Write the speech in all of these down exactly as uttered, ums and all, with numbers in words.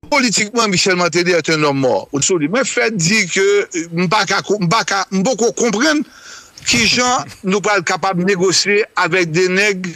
politikman, Michel Martelly est un homme mort. Ou sou li. Mwen fè di ke m pa ka, m pa ka, m poko konprann kijan nou pral kapab negosye avèk de nèg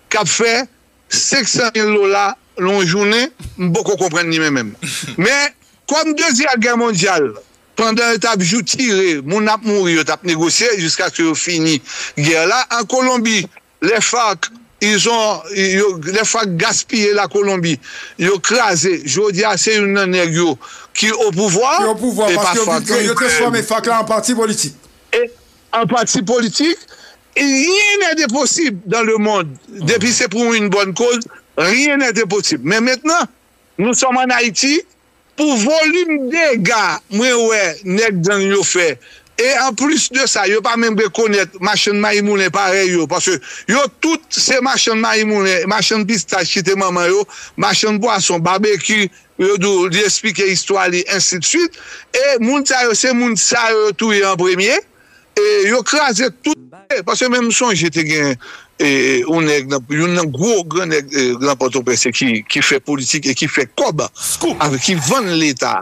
k ap fè senk san mil dola nan yon jounen, m poko konprann li menm menm. Men, kòm Dezyèm Gè Mondyal, pandan yo t ap jou tire, moun ap mouri, yo t ap negosye jiskaske yo fini gè la. An Kolonbi, les FARC, ils ont, yo, les FARC gaspiye la Kolonbi. Yo kraze. Jodi a, se youn nan nèg yo ki o pouvwa. Ki o pouvwa, e pa paske yo FARC vin, yo transfòme FARC la an pati politik. E an pati politik, rien n'est impossible dans le monde. Depi se pou une bonne cause, rien n'est impossible. Men mentnan, nous sommes en Haïti, pou volim dega mwen wè nèg gang yo fè, e anplis de sa, yo pa menm rekonèt machann mayi moulen parèy yo, paske yo tout se machann mayi moulen, machann pistach ki te manman yo, machann pwason, babeki, yo di w, li esplike istwa li, ensidswit. E moun sa yo, se moun sa yo yo touye an premye. E yo kraze tout. Paske menm m sonje te gen, e, yon nèg, nan, youn nan gwo gran nèg, e, nan Pòtoprens ki, ki fè politik e ki fè kòb, avèk, ki vann Leta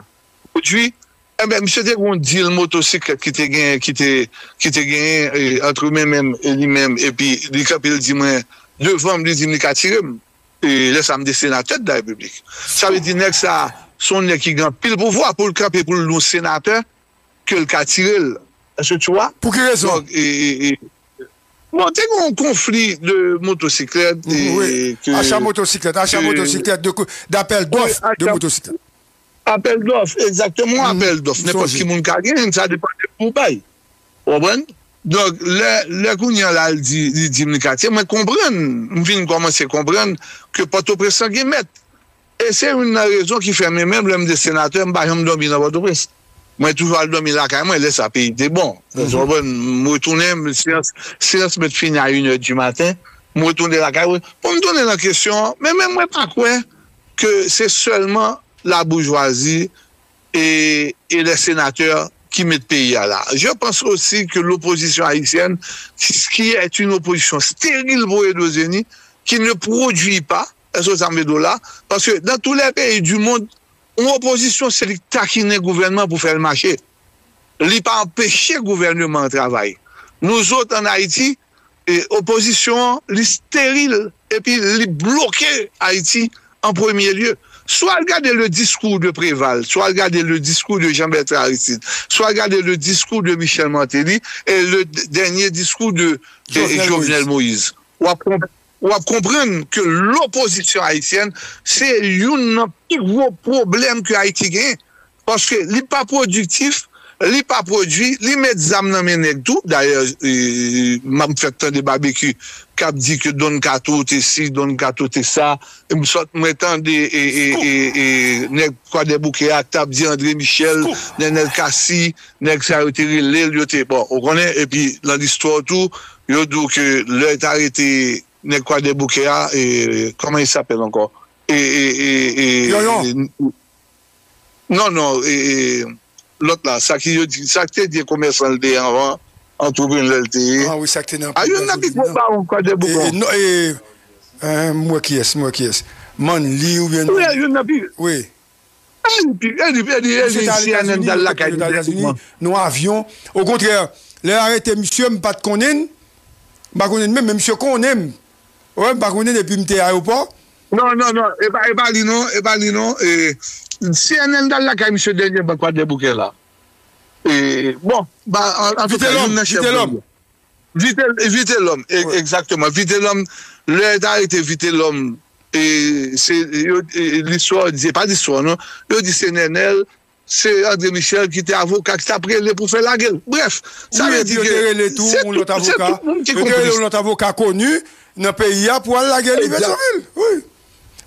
pwodui. Enben, misye te gen yon dil motosiklèt ki te gen, ki te, ki te genyen, e, ant men menm e li menm, epi li kanpe, li di mwen, devan m, li di m li ka tire m. E lè sa a, m te senatè de la Repiblik. Sa vle di, nèg sa a, se yon nèg ki gen anpil pouvwa pou l kanpe, pou l di yon senatè ke l ka tire l. Èske tu vois? Pou ki rezon? Donk, e, e, e, bon, te gen yon konfli de motosiklèt, e, wi, ke, acha motosiklèt, acha ke, motosiklèt, de, dapèl dòf de motosiklèt. Apèl dòf, egzakteman, apèl dòf. Nenpòt ki moun ka genyen, sa depann de pou bay. Ou konprann? Donk, lè, lè kounye a la, li di, li di m li ka tire, mwen konprann, m vin kòmanse konprann ke Pòtoprens lan gen mèt. E se youn nan rezon ki fè mwen menm, lè m te senatè, m pa janm dòmi nan Pòtoprens. Mwen toujou al dòmi lakay mwen, lè sa peyi te bon. Ou konprann? M retounen, m, seyans, seyans mèt fini a inè di maten, m retounen lakay mwen. Pou m tounen nan kesyon an, men menm mwen pa kwè ke se sèlman laboujwazi e, e les senatè ki met peyi a la. Je pense aussi que l'opposition haïtienne, qui est une opposition stérile pour Edozeni, qui ne produit pas, èske sa m vle di w la? Paske dans tous les pays du monde, yon opozisyon se li k takinen gouvènman pou fè l mache. Li pa anpeche gouvènman an travay. Nou zòt ann Ayiti, e, opozisyon an, li steril, epi li bloke Ayiti an premye lye. Si w al gade le discours de Préval, si w al gade le discours de Jean Bertrand Aristide, si w al gade le discours de Michel Martelly et le d-, dernier discours de, de Jovenel Moïse, w ap konp-, w ap konprann ke lopozisyon ayisyèn se youn nan pi gwo pwoblèm ke Ayiti genyen. Paske li pa pwodiktif, li pa pwodui, li met zam nan men nèg tou. Dayè, e, m ap fèk tande Babekyou k ap di ke Don Kato te si, Don Kato te sa. E m sot, mwen tande, e, e, e, e, nèg Kwadèboukè a k t ap di André Michel, Nenel Cassy, nèg sa yo te rele l, yo te, bon, ou konnen, epi nan listwa tou, yo di w ke lè yo t arete nèg Kwadèboukè a, e, comment il s'appelle encore? E, e, e, e, Yonyon. E, non, non, e, e, lòt la, sa ki yo di, sa ki te di komèsan l te ye anvan, antreprenè l te ye. Ah wi, sa ki te nan. A, youn nan pi gwo bawon Kwadèboukè. E, e, non, e, e, m wè kiyès, m wè kiyès. Manley oubyen non. Wi, youn nan pi. Wi. E li pi, e li, e li, e li, C N N t al lakay li dènyèman. Nan yon avyon. Okontrè, lè yo arete misye, m pa t konnen l. M pa konnen l menm, men misye konnen m. Wè, m pa konnen l epi m te ayewopò. Non, non, non, e pa, e pa li non, e pa li non. E, C N N t al lakay misye dènyèman Kwadèboukè la. E, bon, ba, an, antouka, youn nan chèf gang yo. Vitelhomme, Vitelhomme, e, egzakteman. Vitelhomme, lè yo t arete Vitelhomme, e, se, yo, e, listwa di, se pa listwa non, yo di se Nenel, se André Michel ki te avoka ki t ap rele pou fè lage l. Brèf, sa vle di ke se tout, se tout moun ki konplis. Yo te rele yon lòt avoka koni nan peyi a pou al lage li Petyonvil. Wi.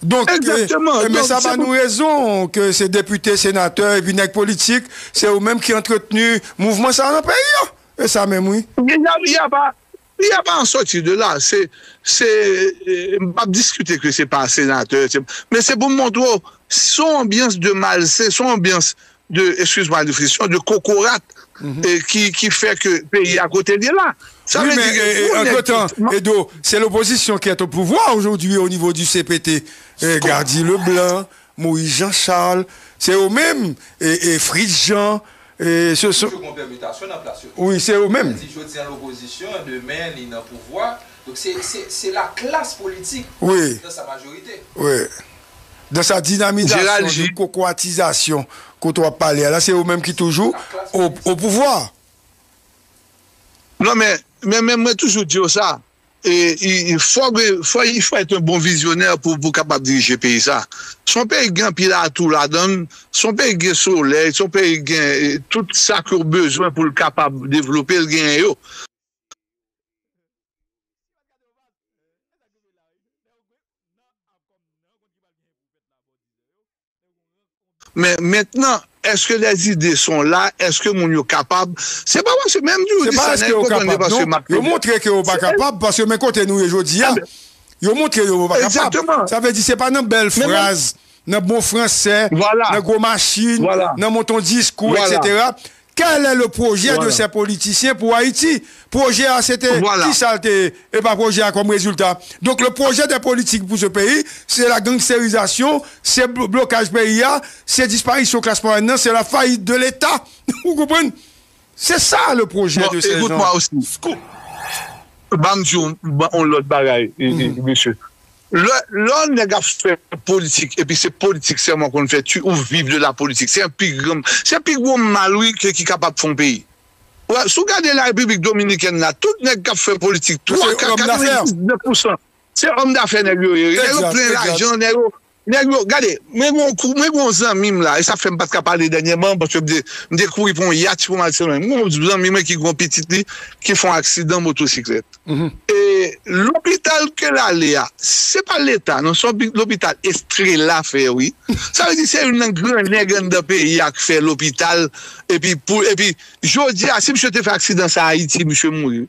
Donk, e, e, men sa ba nou rezon ke se depite, senatè, epi nèg politik, se yo menm ki antretni mouvman sa a nan peyi a. E sa menm, wi. Il y a, il y a pas, il y a pas à en sortir de là. Se, se, e, m p ap diskite ke se pa senatè, se, men se pou m montre w, se yon anbyans de malsen, se yon anbyans de, excuse-moi l'expression, de kokorat, e, ki, ki fè ke peyi a kote l ye la. Sa vle di ke, e, pou nèg antretan, Edo, c'est l'opposition qui est au pouvoir aujourd'hui au niveau du C P T. E, Gardy Leblanc, Moïse Jean Charles, se yo menm, e, e Fritz Jean, e, se, se, toujou gon pèmitasyon nan plas yo. Wi, se yo menm. Sa di jodi a lopozisyon, demen li nan pouvwa. Donk se, se, se laklas politik wi. Nan sa majorite. Wi. Dans sa dinamizasyon, de kokoratizasyon kote w ap pale a la, se yo menm ki toujou o, o pouvwa. Non, men, men, men mwen toujou di yo sa. E, i, i, fò, gen- fò, il faut être un bon visionnaire pou, pou kapab dirije peyi sa. Se yon peyi ki gen anpil atou ladan l, se yon peyi ki gen solèy, se yon peyi ki gen e, tout sa ke w bezwen pou l kapab devlope, l genyen yo. Men mentnan, èske les idées sont là? Èske moun yo kapab? Se pa paske, menm di w di sa, nèg yo konprann li paske m ap. Yo montre ke yo pa kapab, paske men kote nou ye jodi a, yo montre yo pa kapab. Sa vle di, se pa nan bèl fraz, nan bon fransè, nan gwo machin, nan monton diskou, etsetera. Quel est le projet de ces politiciens pour Haïti? Pwojè a, se te, kisa l te ye? E pa pwojè a kòm rezilta. Donk, le projet des politiques pour ce pays, se la gangsterizasyon, se blo- blokaj peyi a, se disparisyon klas mwayèn nan, se la fayit de Leta. Ou konprann? Se sa le pwojè de ces gens. Bon, écoute-moi aussi. Ban m di w yon lòt bagay, mesye. Lè, lè yon nèg ap fè politik, epi se politik sèlman konn fè, tu, ou viv de la politik. Se yon pi gran, se pi gwo mal, wi, ke ki kapab fè yon peyi. Wè, si w gade la Repiblik Dominikèn la, tout nèg k ap fè politik, twa ka, katrevendiznèf pousan, se òm dafè nèg yo ye. Nèg yo plen lajan, nèg yo, nèg yo, gade, mwen gon kou, mwen gon zanmi m la, e sa fè m pa t ka pale dènyèman, paske m te, m te kouri pou yon yach pou m al Sendomeng. Mwen gon zanmi mwen ki gon pitit li, ki fè yon aksidan motosiklèt. E lopital ke l ale a, se pa Leta, non, se yon lopital Estrela fè, wi. Sa vle di se youn nan gran nèg anndan peyi a k fè lopital, epi pou, epi jodi a, si misye te fè aksidan sa Ayiti, misye mouri.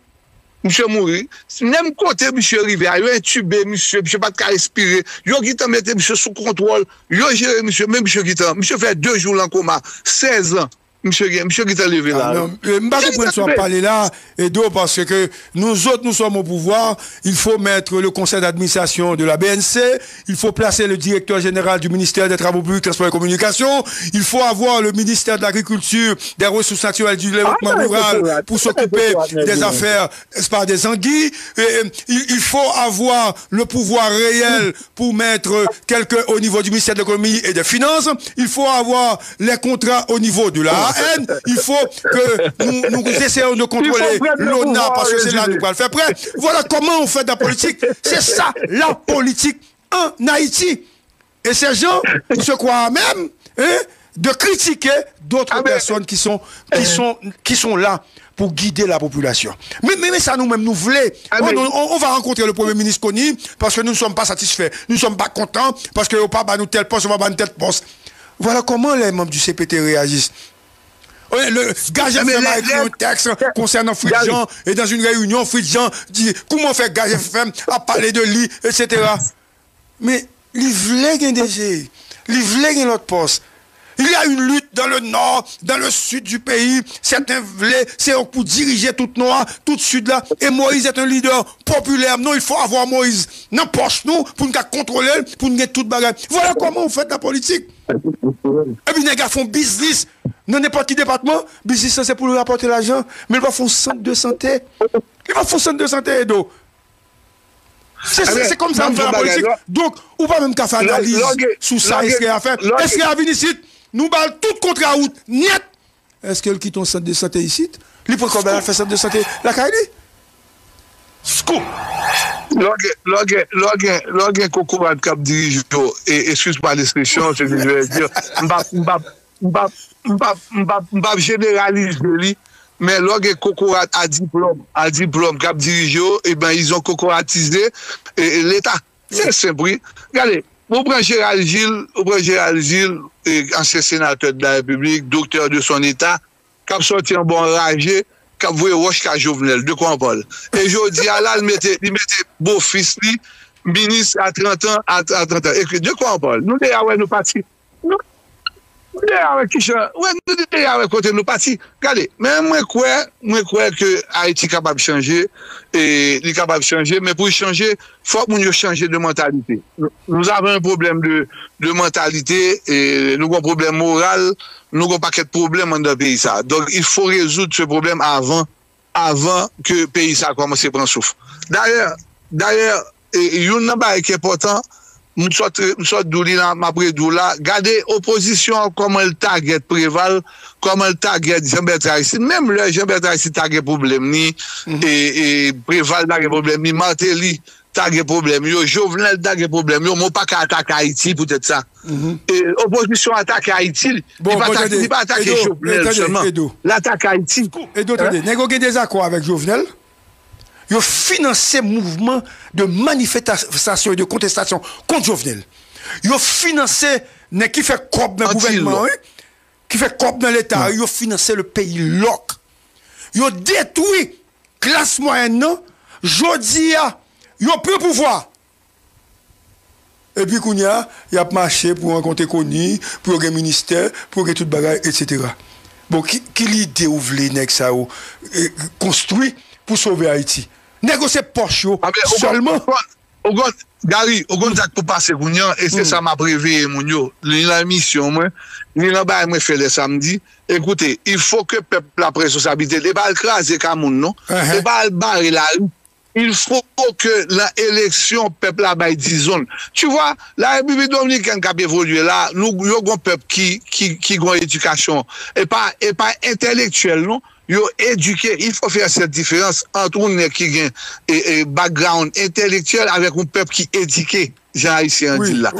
Misye mouri. Menm kote misye rive a, yo entibe misye, misye pa t ka respire. Yo gentan mete misye sou kontwòl, yo jere misye, men misye gentan, misye fè de jou l an koma, sèz an. Misye gen, misye gentan leve la. Ah, non, euh, m pa konprann sa w ap pale la, Edo, paske nous autres, nous sommes au pouvoir, il faut mettre le conseil d'administration de la B N C, il faut placer le directeur général du ministère des Travaux publics, Transports et Communications, il faut avoir le ministère de l'Agriculture, des Ressources naturelles, du développement rural pour s'occuper des affaires, n'est-ce pas, des anguilles. Et, euh, il, il faut avoir le pouvoir réel pour mettre quelqu'un au niveau du ministère de l'économie et des finances. Il faut avoir les contrats au niveau de la A N. Il faut que nous, nous essayons de contrôler l'ona, parce que c'est là nous allons faire prêt. Voilà comment on fait de la politique. C'est ça la politique en Haïti. Et ces gens, ils se croient à même, hein, de critiquer d'autres personnes qui sont, qui sont, qui sont là pour guider la population. Men, men, men sa nou menm nou vle. On, on, on va rencontrer le premier ministre Conille parce que nous ne sommes pas satisfaits. Nous ne sommes pas contents parce que yo pa ba nou tel poste, yo pa ba nou tel poste. Voilà comment les membres du C P T réagissent. Oui, le, Gaz F M a écrit un texte concernant Fritz Jean et dans une réunion, Fritz Jean dit comment faire Gaz F M a parlé de lui, etsetera. Men li vle gen D G, li vle gen lòt pòs. Il y a une lutte dans le nord, dans le sud du pays. Certains vle, se yo k pou dirije tout nò a, tout sid la. Et Moïse est un leader populaire. Non, il faut avoir Moïse nan pòch nou pou n ka kontwole l, pou n gen tout bagay. Voilà comment on fait de la politique. Epi nèg la fè yon biznis nan nenpòt ki depatman, biznis lan se pou l rapòte lajan, men l pa fè yon sant de sante. Li pa fè yon sant de sante, Edo. Se, se, se kòmsi ap fè lapolitik. Donk, ou pa menm ka fè analiz sou sa Estrella fè. Estrella vin isit, nou ba l tout kontra wout nèt. Èske l kite yon sant de sante isit? Li pran kòb la, l al fè sant de sante lakay li? Scoop! Lè w gen, lè w gen, lè w gen, lè w gen kokorat k ap dirije w, e, excuse-moi l'expression, ce que je vais dire, m p ap, m p ap, m p ap, m p ap, m p ap, m p ap jeneralize li, men lè w gen kokorat a diplòm, a diplòm k ap dirije w, ebyen, ils ont kokoratize, e, e, Leta. Se senp, wi. Gade, ou pran Gérald Gilles, ou pran Gérald Gilles, e, ansyen senatè de la République, docteur de son état, k ap sòti anba yon raje, k ap voye wòch ka Jovenel, de quoi on parle? E jodi a la, li mete, li mete bofis li, minis a trant an, a, a trant an. E de quoi on parle? Nou deja wè nou pati. Nou, nou deja wè kijan, wè, nou de- Deja wè kote nou pati. Gade, men mwen kwè, mwen kwè ke Ayiti kapab chanje, e li kapab chanje, men pou l chanje, fòk moun yo chanje de mantalite. Nous avons un problème de, de mentalité, e nou gen pwoblèm moral, nou gen pakèt pwoblèm anndan peyi sa. Donc, il faut résoudre ce problème avant, avant que peyi sa kòmanse pran souf. Dayè, dayè, e, youn nan bagay ki enpòtan, m sot, m sot di w li la, m ap redi w la, gade opozisyon an kòman l tagèt Preval, kòman l tagèt Jean Bertrand Aristide. Menm lè Jean Bertrand Aristide ta gen pwoblèm li, e, e Preval ta gen pwoblèm li, Martelly ta gen pwoblèm yo, Jovenel ta gen pwoblèm yo, men w pa ka atake Ayiti poutèt sa. E opozisyon atake Ayiti, li pa atake, li pa atake Jovenel sèlman. L atake Ayiti. Edo, tande, nèg yo gen dezakò avèk Jovenel. Yo finanse mouvman de manifestasyon e de kontestasyon kont Jovenel. Yo finanse nèg ki fè kòb nan gouvènman an, wi, ki fè kòb nan Leta, wi, yo finanse le peyi lòk. Yo detwi klas mwayèn nan. Jodi a, yo pran pouvwa. Epi kounye a, y ap mache pou rankontre Koni, pou yo gen ministè, pou yo gen tout bagay, etsetera. Bon, ki, ki lide ou vle nèg sa yo, e, konstwi pou sove Ayiti? Nèg yo se pòch yo sèlman. Ou konn, Gary, ou konn sa k pou pase kounye a, e se sa m ap reveye moun yo. Li nan emisyon mwen, li nan bagay mwen fè lè samdi. Ekoute, il faut que pèp la pran responsablite l. E pa al kraze ka moun non. E pa al bare lari. Il faut que nan eleksyon, pèp la bay dizon. Tu vois, la République Dominicaine k ap evolye la, nou, yo gon pèp ki, ki, ki gon edikasyon. E pa, e pa entèlektyèl non. Yo edike, il faut faire cette différence entre yon nèg ki gen e, e, background entèlektyèl avèk yon pèp ki edike, jan Ayisyen an di l la.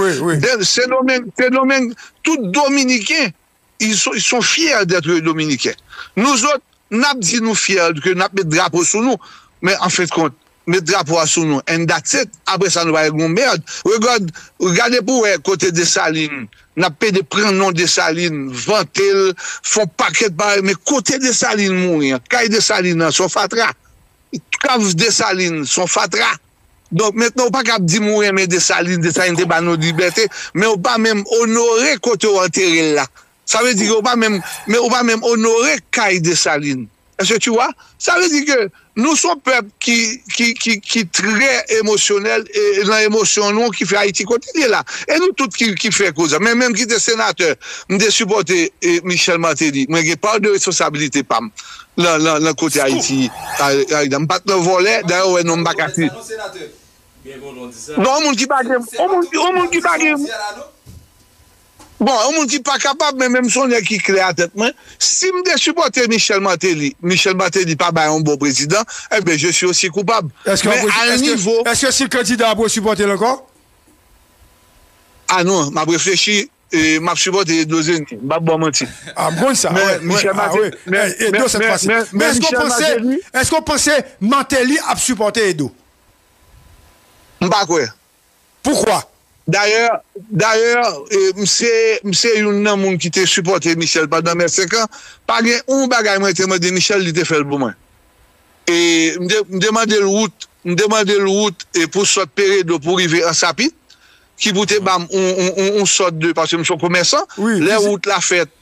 Sendomeng, Sendomeng, tout Dominiken, ils sont, ils sont fiers d'être Dominiken. Nou zòt, n ap di nou fyè ke n ap met drapo sou nou, men an fen de kont, met drapo a sou nou, and that's it. Apre sa, nou pa regle yon mèd. Regard, gade pou wè kote Desalin, n ap pede pran non Desalin, vante l, fè yon pakèt bagay, men kote Desalin mouri an, kay Desalin nan, se yon fatra. Kav Desalin, se yon fatra. Donk, mentnan, ou pa kab di m ou renmen Desalin, Desalin te ba nou libète, men ou pa menm onore kote w antere l la. Sa vle di ke ou pa menm, men ou pa menm onore kay Desalin. Èske tu vois? Sa vle di ke nou se yon pèp ki, ki, ki, ki trè emosyonèl, e nan emosyon nou ki fè Ayiti kote l ye la. E nou tout ki, ki fè koze a. Men menm ki te senatè, m te sipòte e, Michel Martelly. Mwen gen pa de responsabilite pa m nan, nan, nan kote Ayiti. A, a, m pa t nan vòlè, dayè ou wè non m pa ka si. Non, yon moun ki pa gen, yon moun, yon moun ki pa gen. Bon, yon moun ki pa kapab, men menm se yon nèg ki klè a tèt mwen. Si m te sipòte Michel Martelly, Michel Martelly pa bay yon bon prezidan, enben, je suis aussi coupable. Men a yon nivo. Èske si l kandida, w ap resipòte l ankò? A non, m ap reflechi, e, m ap sipòte Edo Zeni. M p ap ba w manti. A, m konn sa, wi. Michel Martelly. Men èske w panse, èske w panse Martelly ap sipòte Edo? M pa kwè. Poukwa? Dayè, dayè, e, m se, m se youn nan moun ki te sipòte Michel pandan men senk an. Pa gen yon bagay mwen te mande Michel, li te fè l pou mwen. E m te, m te mande l wout, m te mande l wout e pou sot Peredo pou rive Ansapit, ki pou te ba m yon, yon, yon, yon sòt de, paske m se yon komèsan. Lè wout la fèt,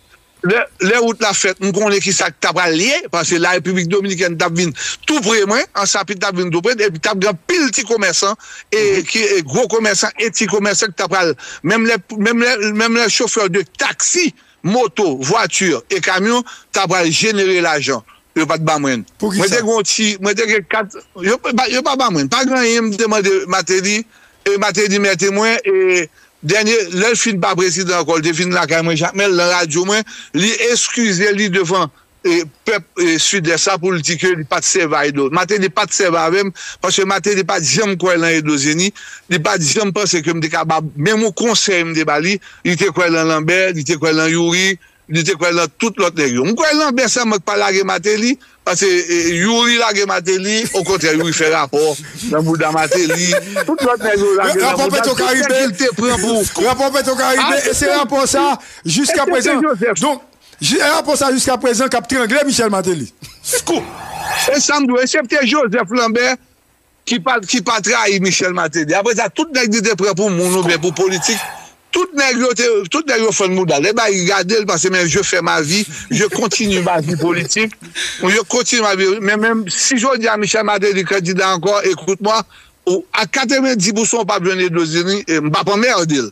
Lè, lè wout la fèt, m konnen kisa k ta pral ye, paske la Repiblik Dominikèn t ap vin tou pre mwen, Ansapit t ap vin tou pre, epi t ap gen anpil ti komèsan, e, ki, e, gwo komèsan e ti komèsan ki ta pral, menm lè, menm lè, menm lè chofè de taksi, moto, vwati e kamyon ta pral jenere lajan. Yo pa t ba mwen. Mwen te gen yon ti, mwen te gen kat, yo pa, yo pa ba mwen. Pa gen anyen m te mande Martelly, e Martelly mete mwen, e Dènye, lè l fin pa prezidan ankò, l te vin lakay mwen, Jakmèl, nan radyo mwen, li eskize li devan, e, pèp, e, Sidès la pou l di ke li pa t sèvi a Edo. Martelly pa t sèvi avè m, paske Martelly pa t janm kwè lan Edo Zeni, li pa t janm panse ke m te ka ba menm yon konsèy m te ba li, li te kwè lan Lanbè, li te kwè lan Youri, li te kwè lan tout lòt nèg yo. M kwè Lanbè sèlman k pa lage Martelly, paske, e, Youri lage Martelly, okontrè, Youri fè rapò nan bouda Martelly. Tout lòt nèg yo lage nan bouda l. Tout nèg li te pran pou. Rapò Petwokaribe, e se rapò sa, jiska prezan. Donk, rapò sa, jiska prezan, k ap trangle Michel Martelly. Scoop! E sa m di w, eksepte Joseph Lambert, ki pa, ki pa trayi Michel Martelly. Apre sa, tout nèg li te pran pou moun oubyen pou politik, Tout nèg yo te, tout nèg yo fann mouda. Lè bay gade l, pase men je fè ma vi, je kontini ma vi politik. Je kontini ma vi. Men menm si jodi a Michel Martelly kandida ankò, écoute-moi, ou, a katrevenndis pousan ou p ap jwenn Edozeni, e m p ap anmède l.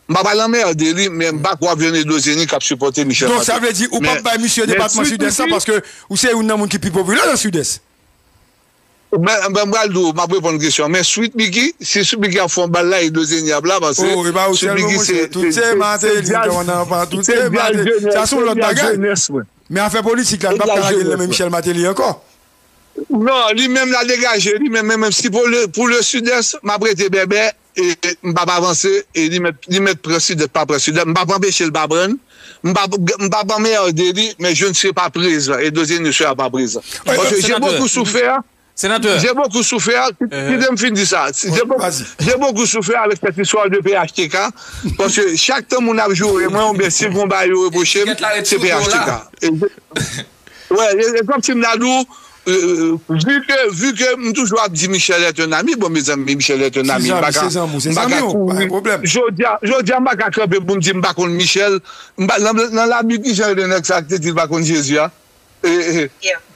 M p ap al anmède li, men m pa kwè w ap jwenn Edozeni k ap sipòte Michel Martelly. Donk sa vle di ou p ap bay misye depatman Sidès la paske ou se youn nan moun ki pi popilè nan Sidès. Men, men m pral di w, m ap reponn kesyon. Men Sweet Micky, si Sweet Micky ap fè yon bal la, Edozeni ap la, paske Sweet Micky se, se, se, se dyal, se dyal jenès, se dyal jenès mwen. Men afè politik la, n p ap ka lage l nan men Michel Martelly ankò. Non, li menm l a degaje li, men, men, men si pou le, pou le Sud-Est, m ap rete bèbè, e m p ap avanse, e li mèt, li mèt pran Sidès, pa pran Sidès, m p ap anpeche l pa pran l, m p ap, m p ap anmède li, men je ne serai pas présent, Edozeni ne sera pas présent. Paske j'ai beaucoup souffert, j'ai beaucoup souffert, kite m fin di sa, j'ai beaucoup, j'ai beaucoup souffert avec cette histoire de P H T K, paske chak tan moun ap joure mwen, oubyen si l gon bagay yo repwoche m, se P H T K. E, Wè, e, e kòmsi m ta di w, euh, vu que, vu que m toujou ap di Michel est un ami, bon, mezanmi, Michel est un ami, m pa ka, m pa ka kouri. Jodi a, jodi a, m pa ka kanpe pou m di m pa konn Michel. M pa, nan, nan Labib, kijan rele nèg sa k te di l pa konn Jezi a? E, e,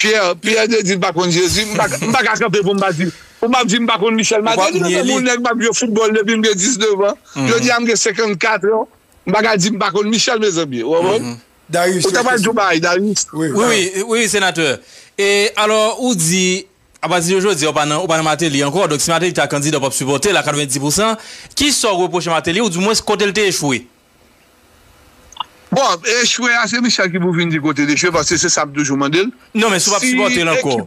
Pyè, Pyè te di l pa konn Jezi. M pa, m pa ka kanpe pou m pa di, pou m ap di m pa konn Michel Martelly, men moun nèg m ap jwe foutbòl depi m gen diznèf an. Jodi a, m gen senkannkat an. M pa ka di m pa konn Michel, mezanmi. Ou konprann? Darius, ou ta pral di yon bagay, Darius. Wi, wi, wi, senatè. E alò, ou di, apati de jodi a, ou pa nan, ou pa nan Martelly ankò. Donk, si Martelly ta kandida, w p ap sipòte l a katrevenndis pousan. Kisa w repwoche Martelly, oudimwens kote l te echwe? Bon, echwe a, se Michel ki pou vin di kote l echwe, paske se sa m toujou mande l. Non, men si w p ap sipòte l ankò.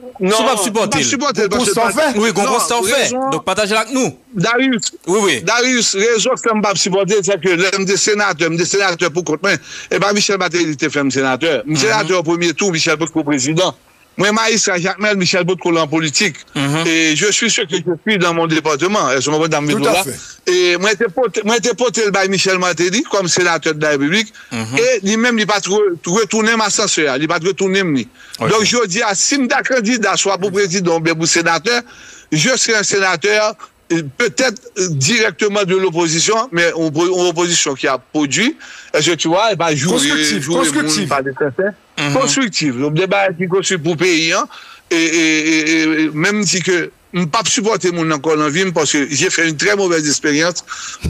Si w p ap sipòte l. Gon konsta w fè? Wi, gon konsta w fè. Donk, pataje l ak nou. Darius, wi, wi. Darius, rezon k fè m p ap sipòte l, se ke lè m te senatè, m te senatè pou kont mwen. E pa Michel Martelly te fè m senatè. M senatè o premye tou, Michel potko prezidan. Mwen majistra Jakmèl, Michel potko lan politik. E je suis ce que je suis dans mon département. Èske w konprann sa m vin di w la? E mwen te pote, mwen te pote l bay Michel Martelly kòm senatè de la Repiblik. E li menm, li pa t re-, retounen m asansè a. Li pa t retounen m li. Donk, jodi a, si m ta kandida swa pou prezidan oubyen pou senatè, je serai un sénateur, euh, peut-être, euh, directement de l'opposition, men yon po-, yon opozisyon ki ap pwodui. Èske tu vois, e pa joure, joure moun, pale fransè. Konstriktif. Donk, de bagay ki konstriktif pou peyi an. E, e, e, e, e menm di ke m p ap sipòte moun ankò nan vi m, paske j'ai fait une très mauvaise expérience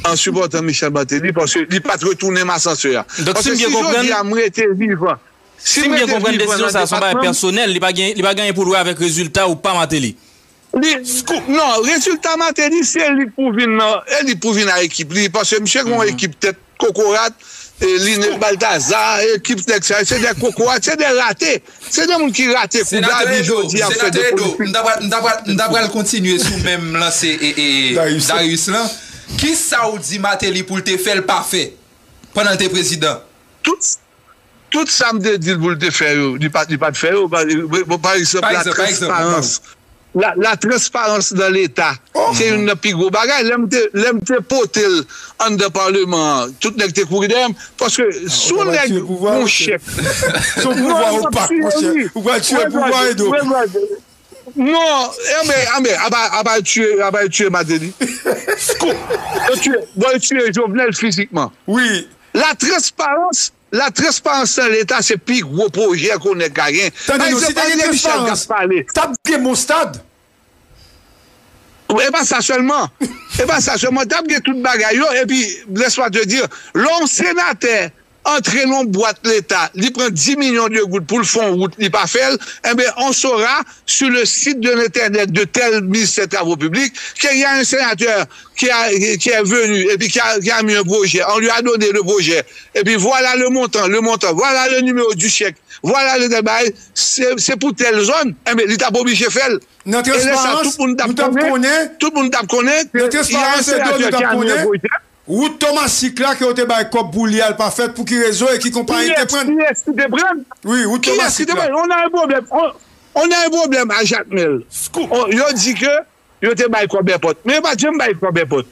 en supportant Michel Martelly, paske li pa t retounen m asansè a. Donk, si m byen konprann, paske si jodi a m rete vivan, Si m rete vivan nan depatman m. Si m byen konprann, desizyon sa a se yon bagay pèsonèl, li pa gen, li pa gen anyen pou l wè avèk rezilta ou pa Martelly. Li, non, rezilta Martelly, se li k pou vin nan, e li k pou vin ak ekip li, paske misye gen yon ekip tèt kokorat, e Linel Baltazar, ekip nèg sa yo, se de kokorat, se de rate. Se de moun ki rate kou lavi jodi a ap fè de politik. Senatè Edo, m ta pral, m ta pral, m ta pral kontinye sou menm lanse e, e Darius lan. Kisa w di Martelly pou l te fè, l pa fè pandan l te prezidan? Tout Tout sa m te di l pou l te fè yo, li pa, li pa t fè yo. Pa, bon, pa egzanp, la transparans. La, la transparans nan Leta. Se youn nan pi gwo bagay. Lè m te, lè m te pote l anndan Palman an, tout nèk te kouri dèyè m. Paske si yon nèg gon chèk. Se yon pouvwa opak, monchè. Ou pral tiye pouvwa, Edo. Non, enben, enben, apa, apa yo tiye, apa yo tiye Martelly. Yo tiye, bon, yo tiye Jovenel fizikman. Wi. La transparans, la transparans nan Leta se pi gwo pwojè ke yon nèg ka gen. Tande non, si te gen transparans, t ap gen bon stad. E pa sa sèlman. E pa sa sèlman. T ap gen tout bagay yo. Epi, laisse-moi te dire, lè yon senatè antre nan yon bwat Leta, li pran dis milyon de goud pou l fè yon wout, li pa fè l, enben, on saura sur le site de l'internet de tel ministère des Travaux publics qu'il y a un sénateur qui a, qui est venu et puis qui a, qui a mis un projet. On lui a donné le projet. Et puis voilà le montant, le montant, voilà le numéro du chèque, voilà le tel bagay, se, se pou tèl zòn, enben, li t ap oblije fè l. E lè sa, tout moun t ap konnen, tout moun t ap konnen, il y a un sénateur qui a mis un projet. Wout Tomasik la ke yo te bay kòb pou li a, l pa fèt, pou ki rezon e ki konpayi ki te pran l? Kiyès, kiyès ki te pran l? Wi, wout Tomasik la. Kiyès ki te pran l? On a un problème, on, on a un problème à Jacmel. On, yo di ke yo te bay kòb èpòt. Men yo pa t janm bay kòb èpòt.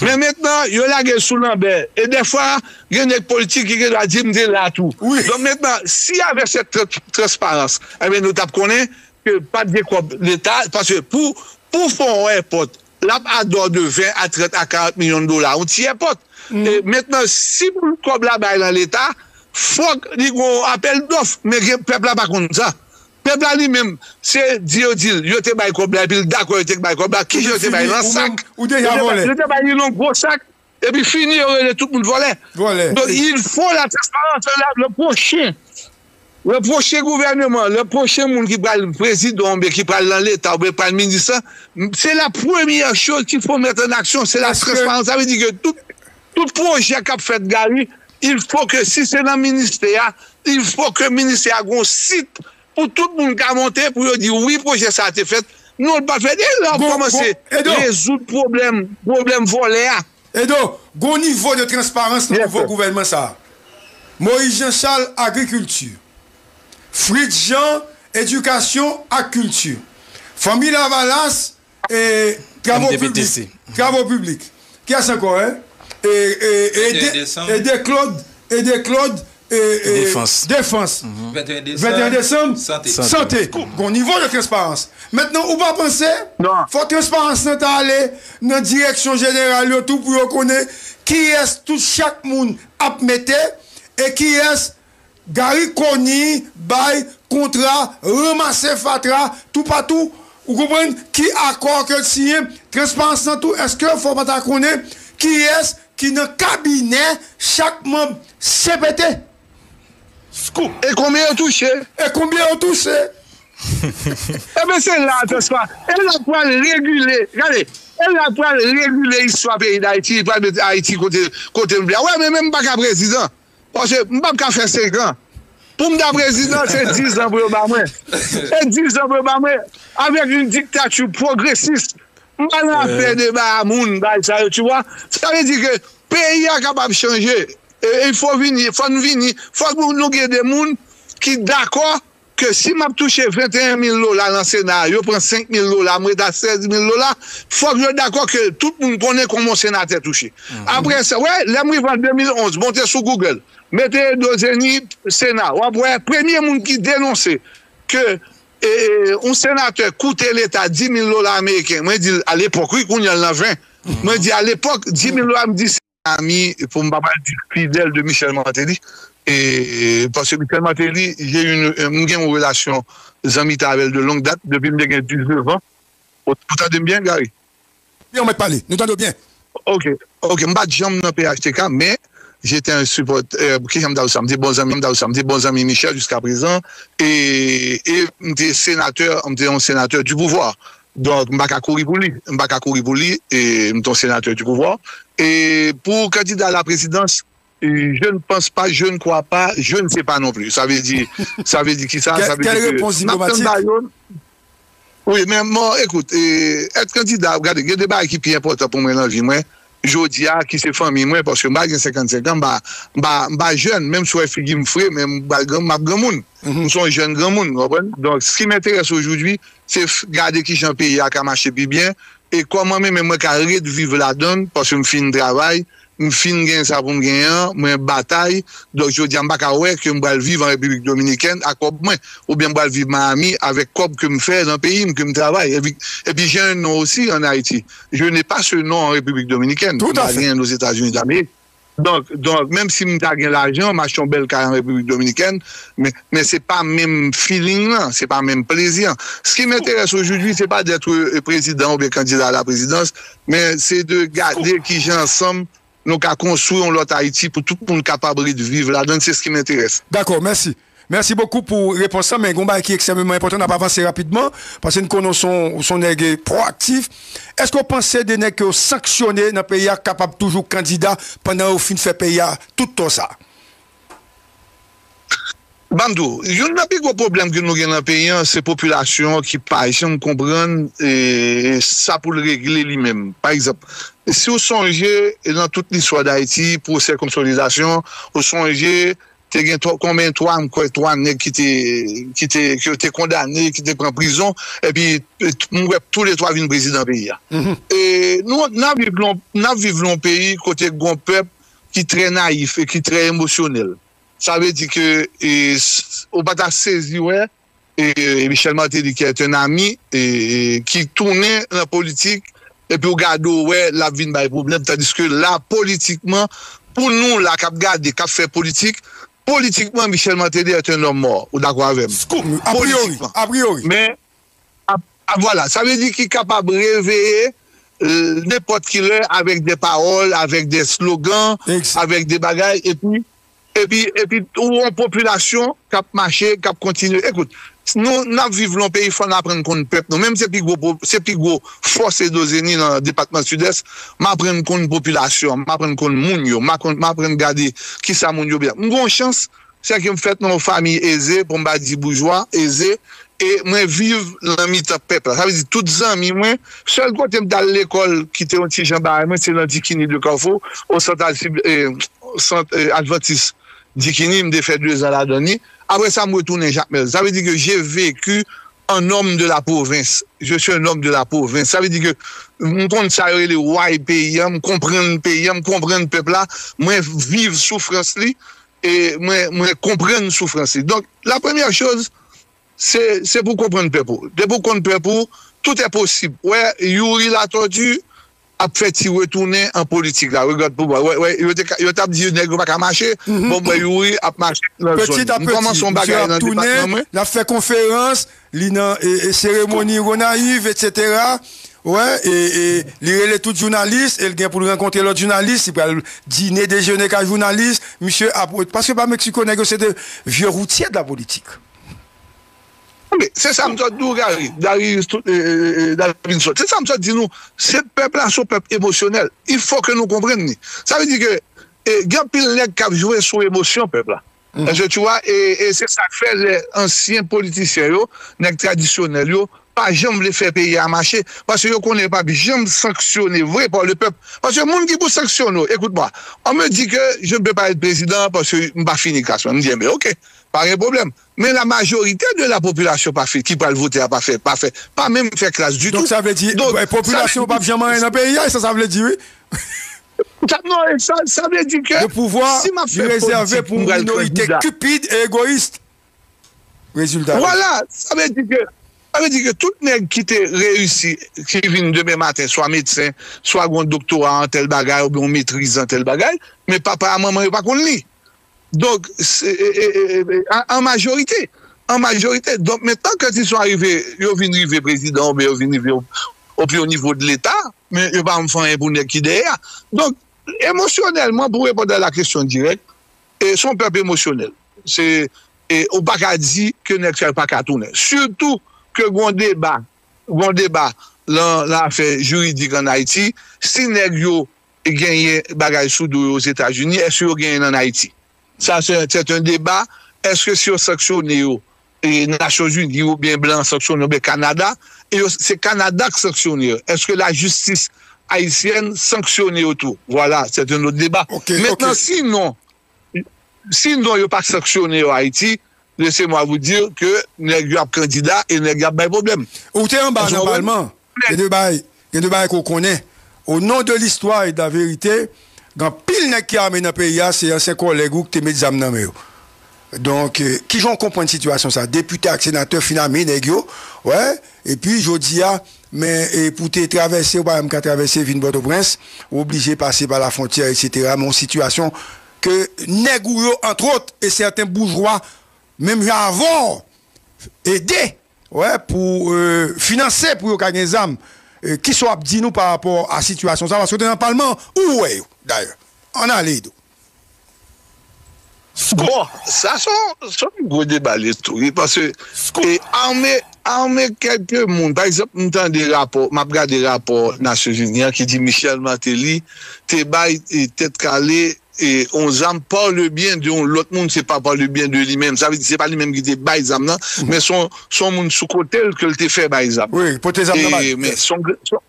Men mentnan, yo lage l sou lanbè. E dèfwa, gen nèg politik ki gen dwa di m te la tou. Donk mentnan, si y avait cette tra-, transparence, enben, nou t ap konnen ke pa t gen kòb Leta, paske pou, pou fè yon èpòt, l ap adò de ven a trant a karant milyon dola, yon ti èpòt. E mentnan, si pou kòb la bay nan Leta, fòk li gon apèl dòf, men gen, pèp la pa konn sa. Pèp la li menm, se di yo di l, yo te bay kòb la, epi l dakò yo te bay kòb la, kijan yo te bay nan sak. Ou deja vòlè. Yo te bay li nan gwo sak, epi fini yo rele tout moun vòlè. Vòlè. Donk, il faut la transparence, le, le prochain, le prochain gouvernement, le prochain moun ki pral prezidan, oubyen ki pral nan Leta, oubyen pral minis la, se la premyè choz ki fo mèt an aksyon, se la transparans. Sa vle di ke tout, tout pwojè k ap fèt, Gary, il faut que si se nan ministè a, il faut que ministè a gon sit pou tout moun ka monte pou yo di wi, pwojè sa a te fèt. Non, l pa fèt. E lè w kòmanse rezoud pwoblèm, pwoblèm vòlè a. Edo, gon nivo de transparans nan nouvo gouvènman sa a. Moïse Jean Charles, agrikilti. Fritz Jean, edikasyon ak kilti. Fanmi Lavalas, e, travo piblik. Travo piblik. Kiyès ankò, en? E, e, e, Ede Claude, Ede Claude, e, e, defans. Defans. Venteyen desanm, sante. Gon nivo de transparans. Mentnan, ou pa panse, fò transparans lan ta ale nan direksyon jeneral yo tou pou yo konnen kiyès tout chak moun ap mete e kiyès Gary Conille bay kontra, ranmase fatra toupatou, ou konprann, ki akò ke l siyen, transparans lan tou, èske fò pa ta konnen kiyès ki nan kabinè chak manm C P T? Scoop. E konbyen yo touche? E konbyen yo touche? Ebyen, se la, transpa-, e la pral regile, gade, e la pral regile istwa peyi Dayiti, pral met Ayiti kote, kote m vle a. Wè, men menm m pa ka prezidan. Paske m p ap ka fè senk an. Pou m ta prezidan, se diz an pou yo ba mwen. Se diz an pou yo ba mwen. Avèk yon diktati pwogresis. M pa nan afè deba a moun, bagay sa yo, tu vois. Sa vle di ke peyi a kapab chanje. E, e fò vini, fò n vini, fò nou, nou gen de moun ki dakò ke si m ap touche venteyen mil dola nan Sena a, yo pran senk mil dola, m ret a sèz mil dola, fòk yo dakò ke tout moun konnen kòman yon senatè touche. Apre sa, wè, lè m rive an de mil onz, monte sou Google, mete Edo Zeni Sena, w ap wè premye moun ki denonse ke, e, e, yon senatè koute Leta dis mil dola ameriken, mwen di l alepòk, wi, kounye a l nan ven. Mwen di alepòk, dis mil dola, m di ami, pou m pa pral di fidèl de Michel Martelly, e, paske Michel Martelly, j'ai une, euh, m gen yon relasyon zanmitay avè l de longue date, depi m te gen diznèf an. Ou, ou tande m byen, Gary? Byen, ou mèt pale. Nou tande w byen. Ok, ok, m pa t janm nan P H T K, men j'étais un supporter, euh, kijan m ta di sa? M te bon zanmi, m ta di sa, m te bon zanmi Michel jiska prezan, e, e m te senatè, m te yon senatè du pouvoir. Donk, m pa ka kouri pou li. M pa ka kouri pou li, e m te yon senatè du pouvoir. E pou kandida a la présidence, je ne pense pas, je ne crois pas, je ne sais pas non plus. Sa vle di, sa vle di ki sa? Sa vle di ke m ap tann ba yo. Wi, men bon, ekout, e, èt kandida, gade, gen de bagay ki pi enpòtan pou mwen nan vi mwen, jodi a, ki se fanmi mwen, paske m pa gen senkannsenk an, m pa, m pa, m pa jèn, menm si w wè figi m fre, men m pral gran, m ap granmoun. M se yon jèn granmoun, w konprann? Donk, ce qui m'intéresse aujourd'hui, se f-, gade kijan peyi a ka mache pi byen, e kòman mwen menm mwen ka ret viv ladan l, paske m fin travay, m fin gen sa pou m genyen an, mwen batay. Donk, jodi a, m pa ka wè ke m pral viv an Repiblik Dominikèn ak kòb mwen, oubyen m pral viv Miami avèk kòb ke m fè nan peyi m, ke m travay. Epi, epi j'ai un nom aussi en Haïti. Je n'ai pas ce nom en République Dominicaine. Tout à fait. M pa genyen l Ozetazini Damerik. Donk, donk, menm si m ta gen lajan, m achte yon bèl kay an Repiblik Dominikèn, men, men se pa menm feeling lan, se pa menm plezi an. Ce qui m'intéresse aujourd'hui, c'est pas d'être, euh, président oubyen candidat à la présidence, men se de gade kijan ansanm nou ka konstwi yon lòt Ayiti pou tout moun kapab ret viv ladan l, c'est ce qui m'intéresse. Dakò, mèsi. Mèsi bokou pou repons lan, men gon bagay ki ekstrèmeman enpòtan, n ap avanse rapidman, paske n konnen w se yon, w se yon nèg pwoaktif. Èske w panse de nèg ke yo sanksyone nan peyi a kapab toujou kandida pandan yo fin fè peyi a tout tò sa? Ban m di w, youn nan pi gwo pwoblèm ke nou gen nan peyi an, se popilasyon an ki pa janm konprann, e, sa pou l regle li menm. Pa egzanp, si w sonje, nan tout listwa Dayiti, pwosè konsolidasyon, ou sonje, te gen twa, konbyen twa, m kwè twa nèg ki te, ki te, ke yo te kondane, ki te pran prizon, epi, e, t-, m wè toulètwa vin prezidan peyi a. E nou, n ap viv nan, n ap viv nan yon peyi kote gon pèp ki trè nayif e ki trè emosyonèl. Sa vle di ke, e, s-, ou pa ta sezi wè, e, e Michel Martelly, qui est un ami, e, e, ki tounen nan politik, epi w gade w wè l ap vin bay pwoblèm, tandiske la, politikman, pou nou la k ap gade, k ap fè politik, politikman, Michel Martelly est un homme mort. Ou dakò avè m? Scoop, a priori, a priori. Men, a, a, vwala, sa vle di ki kapab reveye, euh, nenpòt ki lè avèk de pawòl, avèk de slogan, avèk de bagay, epi, epi, epi ou yon popilasyon k ap mache, k ap kontinye. Ekout, nou, n ap viv nan yon peyi, fò n aprann konn pèp nou. Menm se pi gwo, se pi gwo fòs Edo Zeni nan depatman Sidès, m aprann konn popilasyon, m aprann konn moun yo, m aprann, m aprann gade kisa moun yo byen. M gen yon chans, se ke m fèt nan yon fanmi eze, pou m pa di boujwa, eze, e mwen viv nan mitan pèp la. Sa vle di, tout zanmi mwen, sèl kote m t al lekòl ki te yon ti jan barèy mwen, se nan Dikini de Kafou, o sant, e, sant, e, Advantis Dikini, m te fè dezan ladan li. Apre sa, m retounen Jakmèl. Sa vle di ke j'ai vécu un homme de la province. Je suis un homme de la province. Sa vle di ke m konn sa yo rele why peyi an, m konprann peyi an, m konprann pèp la, mwen viv soufrans li, e mwen, mwen konprann soufrans li. Donk, la premyè choz, se, se pou konprann pèp ou. Depi w konn pèp ou, tout est possible. Wè, Youri Latortue ap fè ti retounen an politik la, regarde pour voir. Wè, wè, yo te ka, yo t ap di nèg yo pa ka mache, bon, m wè Youri ap mache nan zòn. M kòmanse yon bagay nan depatman mwen. L ap fè konferans, li nan, e, e, seremoni Gonayiv, etsetera. Wè, e, e, li rele tout jounalis, e l gen pou l rankontre lòt jounalis, li pral dine, dejene kay jounalis, misye ap, paske pa Meksiko, nèg yo se de vye routye de la politik. Wi, se sa m sot di w, Gary, Darius, tout, e, e, e, Davinson. Se sa m sot di nou, se pèp la, se yon pèp emosyonèl. Il faut que nou konprann li. Sa vle di ke, e, gen anpil nèg k ap jwe sou emosyon pèp la. Èske tu vois, e, e se sa k fè lè ansyen politisyen yo, nèg tradisyonèl yo, pa janm vle fè peyi a mache, paske yo konnen yo p ap janm sanksyone vre pa le pèp. Paske moun ki pou sanksyone w, écoute-moi, on me dit que je ne peux pas être président paske m pa fini klas mwen. M di, enben, oke, pa gen pwoblèm. Men la majorité de la population pa fè, ki pral vote a pa fè, pa fè, pa menm fè klas ditou. Donk sa vle di, popilasyon p ap janm anyen nan peyi a, e sa sa vle di, wi. Sa, non, e sa, sa vle di ke si m ap fè politik, m pral kandida. Cupide e egoyis. Rezilta. Vwala, sa vle di ke, sa vle di ke tout nèg ki te reyisi, ki vin demen maten, swa medsen, swa gen yon doktora an tèl bagay, oubyen yon metriz an tèl bagay, men papa a manman yo pa konn li. Donk, se, e, e, e, e, an, an majorite, an majorite. Donk, men tan ke ti son arive, yo vin rive prezidan, oubyen yo vin rive o, o pi o nivo de Leta, men yo pa janm fè anyen pou nèg ki dèyè a. Donk, emosyonèlman, pou reponn a la kesyon dirèk, e, se yon pèp emosyonèl. Se, e, ou pa ka di ke nèg sa yo pa ka tounen. Sitou ke gon deba, gon deba lan, lan afè jiridik an Ayiti, si nèg yo genyen bagay sou do yo Ozetazini, èske yo genyen l an Ayiti? Sa, se, c'est un débat. Èske si yo sanksyone yo, e, Nasyonzini oubyen blan sanksyone yo, oubyen Kanada, e yo, se Kanada k sanksyone yo. Èske lajistis ayisyèn sanksyone yo tou? Vwala, c'est un autre débat. Mentnan, sinon, sinon yo pa sanksyone yo Ayiti, laissez-moi vous dire que nèg yo ap kandida e nèg yo ap bay pwoblèm. Ou te anba nan palman. Gen de bagay, gen de bagay ke w konnen. Au nom de l'histoire et de la vérité, gen anpil nèg ki ame nan peyi a, se ansyen kòlèg ou ki te met zam nan men yo. Donk, e, kijan w konprann sitiyasyon sa? Depite ak senatè fin ame nèg yo, wè, epi jodi a, men, e, pou te travèse, ou pa menm ka travèse vin Pòtoprens, ou oblije pase pa lafwontyè, etsetera. Men yon sitiyasyon ke nèg ou yo, antwòt, e sèten boujwa, menm jan avè w, ede, wè, pou, e, finanse pou yo ka gen zam. E, kisa w ap di nou pa rapò a sitiyasyon sa? Paske w te nan palman, ou wè yo, dayè. Ann ale, Edo. Bon, sa se yon, se yon gwo deba li tou, wi, paske, e, ame, ame kèlke moun. Pa egzanp, m tande rapò, m ap gade rapò Nasyonzini an ki di Michel Martelly te bay, e, Tèt Kale, e, yon zam par le bien de yon lòt moun, se pa par le bien de li menm. Sa vle di, se pa li menm ki te bay zam nan, men se yon, se yon moun sou kote l ke l te fè bay zam. Wi, pote zam nan ba li. Men se yon, se yon,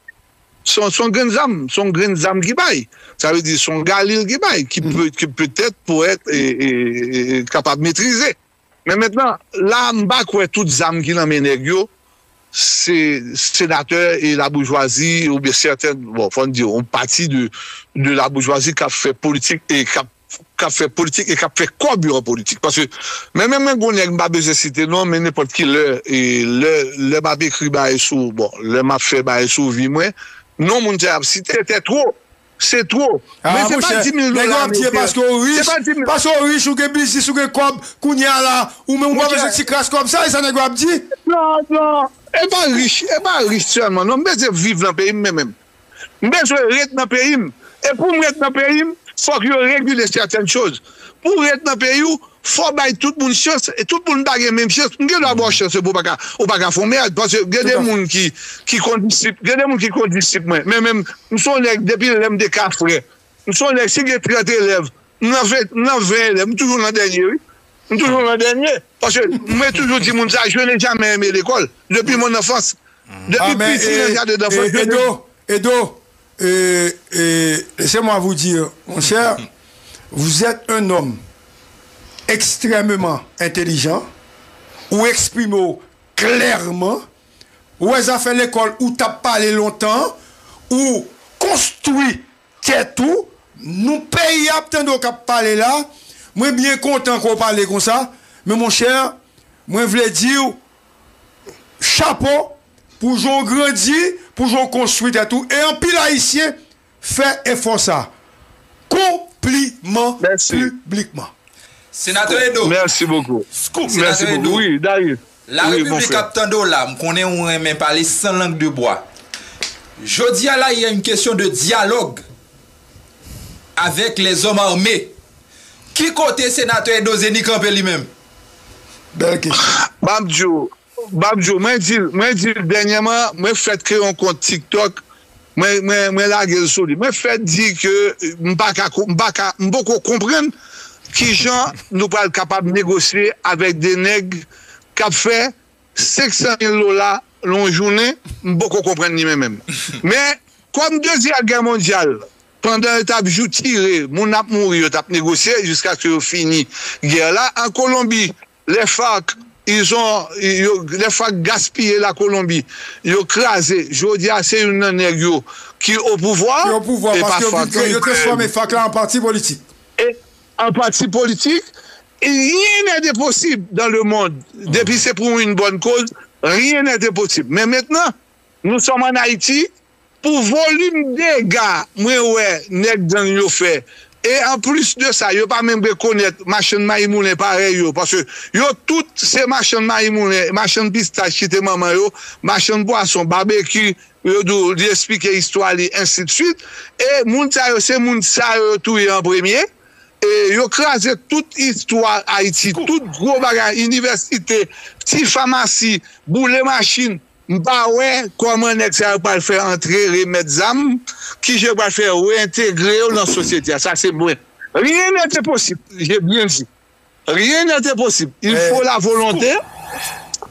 se yon, se yon grenn zam, se yon grenn zam ki bay. Sa vle di, se yon galil ki bay, ki pe, ki petèt pou èt, e, e, e, kapab metrize. Men mentnan, la, m pa kwè tout zam ki nan men nèg yo, se senatè e laboujwazi, oubyen sèten, bon, fò n di, yon pati de, de laboujwazi k ap fè politik e k ap, k ap fè politik e k ap fè kòb yo an politik. Paske, men, men, men, gon nèg m pa bezwen site non, men nenpòt ki lè, e lè, lè m ap ekri bagay sou, bon, lè m ap fè bagay sou vi mwen, Non, moun sa y ap site, se two. Se two. Men se pa di mil dola ameriken. Paske w rich, paske w rich, ou gen biznis, ou gen kòb, kounye a la, ou menm ou pa bezwen ti kras kòb sa, e sa nèg yo ap di? Non, non. E pa rich, e pa rich sèlman. Non, m bezwen viv nan peyi m, men menm. M bezwen ret nan peyi m. E pou m ret nan peyi m, fòk yo regile sètèn choz. Pou w ret nan peyi w, fò w bay tout moun chans, e tout moun pa gen menm chans. M gen dwa ba w chans, epi w pa ka, ou pa ka fè yon mèd, paske gen de moun ki, ki kondisip, gen de moun ki kondisip mwen. Men menm, m se yon nèg, depi lè m te ka frè. M se yon nèg, si gen trant elèv, m nan ven, m nan ven elèv, m toujou nan dènye, wi. M toujou nan dènye. Paske mwen toujou di moun sa, je n'ai jamais aimé l'école. Depuis mon enfance. Depi piti nan jaden danfans, je n'ai Edo, Edo, euh, euh, laissez-moi vous dire, mon cher, vous êtes un homme extrêmement intelligent, ou eksprime w klèman, ou wè zafè lekòl, ou t ap pale lontan, ou konstwi tèt ou, nou peyi ap tande w k ap pale la, mwen byen kontan ke w pale konsa, men monchè, mwen vle di w, chapo pou jan w grandi, pou jan w konstwi tèt ou. E anpil Ayisyen fè efò sa. Konpliman piblikman. Senatè Edo. Merci beaucoup. Scoop. Merci beaucoup. Oui, Darius. La République ap tande w la, m konnen ou renmen pale sans langue de bois. Jodi a la, il y a une question de dialogue avec les hommes armés. Ki kote senatè Edo Zeni kanpe li menm? Bèl kesyon. M ap di w, m ap di w, mwen di l, mwen di l dènyèman, mwen fèt kreye yon kont TikTok, mwen, mwen, mwen lage l sou li. Mwen fèt di ke m pa ka, ko- m pa ka, m poko konprann kijan nou pral kapab negosye avèk de nèg k ap fè senk san mil dola nan yon jounen, m poko konprann li menm menm. Men, kòm Dezyèm Gè Mondyal, pandan yo t ap jou tire, moun ap mouri, yo t ap negosye jiskaske yo fini gè la. An Kolonbi, les FARC, ils ont, yo, les FARC gaspiye la Kolonbi. Yo kraze. Jodi a, se youn nan nèg yo ki o pouvwa. Yo pouvwa, e pa paske yo FARC vin, yo transfòme FARC la an pati politik. E an pati politik, rien n'est impossible dans le monde. Depi se pou une bonne cause, rien n'est impossible. Men mentnan, nous sommes en Haïti, pou volim dega mwen wè nèg gang yo fè. E an plis de sa, yo pa menm rekonèt machann mayi moulen parèy yo, paske yo tout se machann mayi moulen, machann pistach ki te manman yo, machann pwason, babeki, yo di w, li eksplike istwa li, ensidswit. E moun sa yo, se moun sa yo yo touye an premye. E yo kraze tout istwa Ayiti, tout gwo bagay, inivèsite, ti famasi, boule machin. M pa wè kòman nèg sa yo pral fè antre remèt zam, kijan yo pral fè reyentegre yo nan sosyete a. Sa se mwen. Rien n'est impossible, j'ai bien dit. Rien n'est impossible. Il faut la volonté.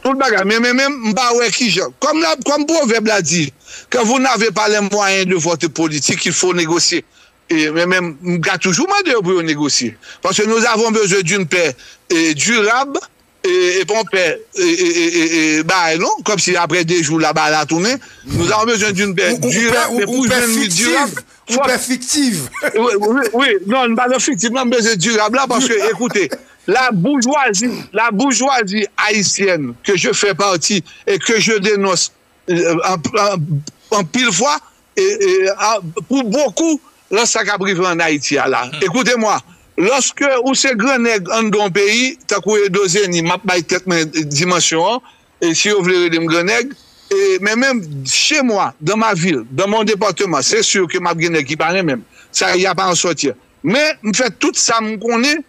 Tout bagay. Men, men, men, m pa wè kijan. Kòm la, kòm pwovèb la di, quand vous n'avez pas les moyens de votre politique, il faut négocier. E, men, men, m ka toujou mande yo pou yo negosye. Parce que nous avons besoin d'une paix, e, durable, e, e pa yon pè, e, e, e, e, e, bagay non, kòmsi apre de jou la bagay la tounen. Nous avons besoin d'une paix durable, men pou jwenn li dirab, fòk. Yon pè fiktiv. Wi, wi, wi. Non, m pa nan fiktif, non, m bezwen dirab la, paske, ekoute, la boujwazi, la boujwazi haïtienne que je fais partie et que je dénonce, euh, en, en, en pile fois, et, et, ah, pour beaucoup, dans ce qui arrive en Haïti, là. Écoutez-moi, lorsque ou se gran nèg anndan yon peyi, tankou Edo Zeni, m ap bay tèt mwen dimansyon an, e si yo vle rele m gran nèg, e, men menm chez moi, dans ma ville, dans mon département, c'est sûr que m ap gen nèg ki pa renmen m. Ça, il y a pas en sortir. Men, m fè tout sa m konnen,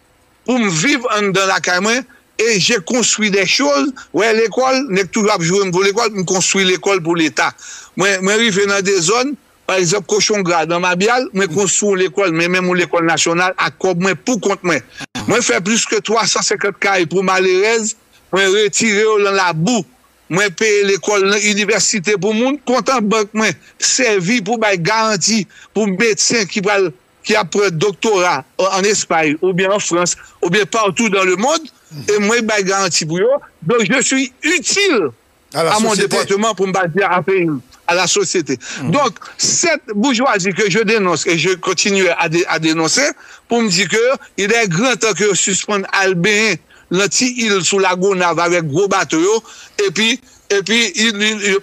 pou m viv anndan lakay mwen, et j'ai construit des choses, wè lekòl, nèg toujou ap joure m pou lekòl, m konstwi lekòl pou leta. Mwen, mwen rive nan de zòn, pa egzanp, Kochon Gra, nan Mabyal, mwen konstwi yon lekòl, men menm yon lekòl nasyonal, ak kòb mwen, pou kont mwen. Mwen fè plis ke twa san senkant kay pou malerèz, mwen retire yo nan labou. Mwen peye lekòl nan inivèsite pou moun, kont an bank mwen sèvi pou bay garanti pou medsen ki pral, ki ap pran doktora an Espay, oubyen an Frans, oubyen partout dans le monde, e mwen bay garanti pou yo. Donc, je suis utile à mon département, pou m pa di a peyi m, à la société. Donc, cette bourgeoisie que je dénonce et je continue à, dé- à dénoncer, pou m di ke il est grand temps que yo sispann al benyen nan ti il sou Lagonav avèk gwo bato yo, epi Epi,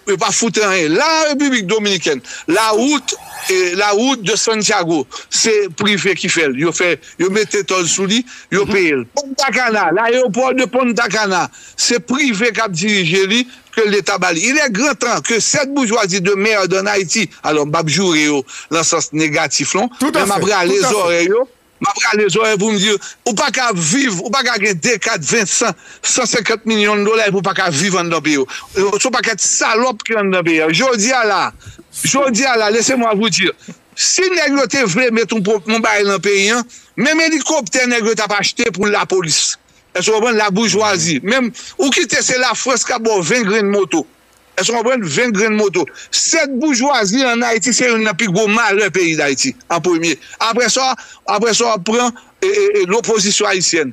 yo pa fout anyen. La Repiblik Dominikèn, la wout, e, la wout de Santiago, se prive ki fè l. Yo fè, yo mete tòl sou li, yo peye l. Punta Cana, l'aéroport de Punta Cana, se prive k ap dirije li, ke Leta ba li. Il est grand temps que cette bourgeoisie de merde en Haïti, alò, m p ap joure yo nan sans negatif, non, men m ap rale zòrèy yo, m ap rale zòrèy pou m di, ou pa ka viv, ou pa ka gen de, kat, ven, san, san senkant milyon dola epi ou pa ka viv anndan peyi w. Se yon pakèt salòp ki anndan peyi a. Jodi a la, jodi a la, laissez-moi vous dire, si nèg yo te vle met yon, yon bagay nan peyi an, menm elikoptè nèg yo t ap achte pou lapolis. Èske w konprann? Laboujwazi. Menm, ou kite se Lafrans k ap ba w ven grenn moto. Èske w konprann? Ven grenn moto. Sèt boujwazi ann Ayiti se youn nan pi gwo malè peyi Dayiti, an premye. Apre sa, apre sa, w ap pran, e, e, e, lopozisyon ayisyèn,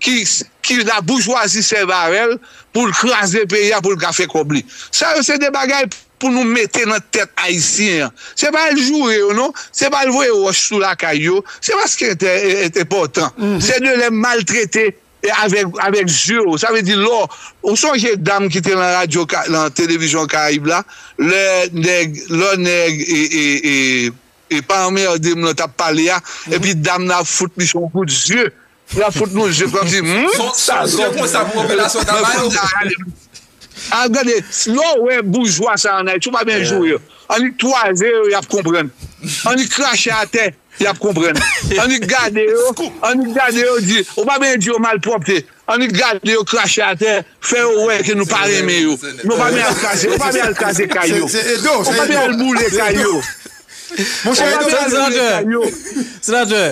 ki, ki laboujwazi sèvi avè l pou l kraze peyi a, pou l ka fè kòb li. Sa yo se de bagay pou nou mete nan tèt ayisyen an. Se pa al joure yo, non. Se pa al voye wòch sou lakay yo. Se paske ente-, e, e, enpòtan. Se de lè maltrete e avèk, avèk zye w. Sa vle di lè w, ou sonje dam ki te nan radyo, nan televizyon Karayib la, lè nèg, lè nèg, e, e, e, e pa anmède m nan t ap pale a, epi dam nan ap fout li se yon kout zye. Li ap fout nou zye kòmsi, hmm? Sa zye konsa pou popilasyon ta ba yo. A, gade, lè w wè boujwa sa ann Ayiti, ou pa byen joure yo. Annik twaze yo, y ap konprann. Annik krache atè, y ap konprann. Annik gade yo, annik gade yo, di, ou pa byen di yo malpwòpte. Annik gade yo krache atè, fè yo wè ke nou pa renmen yo. Nou pa byen al kraze, ou pa byen al kraze kay yo. Ou pa byen al boule kay yo. Monchè, ou pa byen al boule kay yo. Senatè,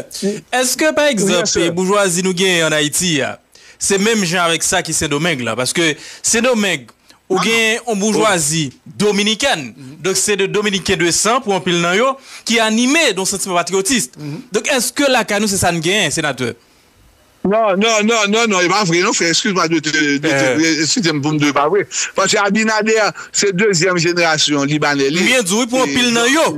èske, pa egzanp, boujwazi nou genyen ann Ayiti a, se menm jan avèk sa ki Sendomeng la? Paske Sendomeng, ou gen yon boujwazi dominikèn. Donk, se de Dominiken de san pou anpil nan yo, ki anime de yon santiman patriyotis. Donk, èske lakay nou se sa n genyen, senatè? Non, non, non, non, non, e pa vre, non, frè. Excuse-moi de te, de te, excusez-moi pou m di w e pa vre. Paske Abinader, se dezyèm jenerasyon Libanè li. M byen di w, wi, pou anpil nan yo.